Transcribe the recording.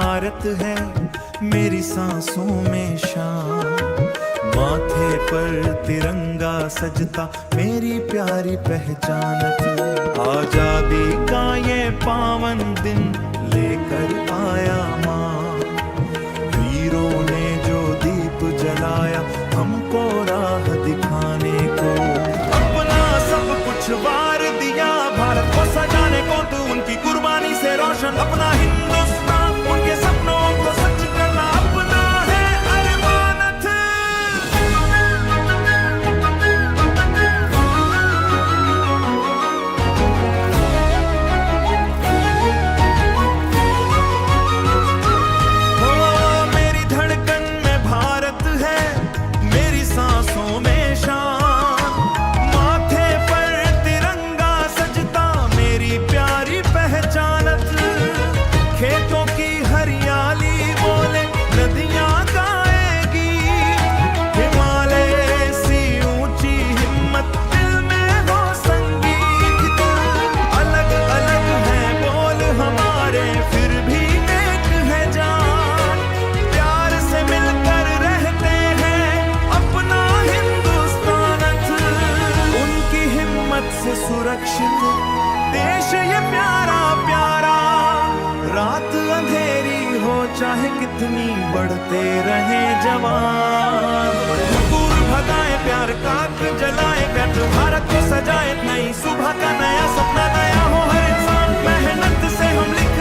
भारत है, मेरी सांसों में शान। माथे पर तिरंगा सजता, मेरी प्यारी पहचान थी। आजादी का ये पावन दिन लेकर आया माँ। वीरों ने जो दीप जलाया, हमको राह दिखाने को। अपना सब कुछ वार दिया भारत को सजाने को, तू उनकी कुर्बानी से रोशन अपना हिंदुस्तान। उनके सपनों को सच करना अपना है अरमानत। हो मेरी धड़कन में भारत है, मेरी सांसों में शान। माथे पर तिरंगा सजता, मेरी प्यारी पहचानत। खेतों की हरियाली बोले, नदियां गाएगी। हिमालय सी ऊंची हिम्मत, दिल में हो संगीत। अलग अलग है बोल हमारे, फिर भी एक है जान। प्यार से मिलकर रहते हैं अपना हिंदुस्तान। उनकी हिम्मत से सुरक्षित देश ये प्यारा प्यारा। रात अंधेरी हो चाहे कितनी, बढ़ते रहे जवान। दूर भगाए प्यार का आग जलाए, व्यर्थ भारत को सजाए। नई सुबह का नया सपना, नया हो हर इंसान। मेहनत से हम लिख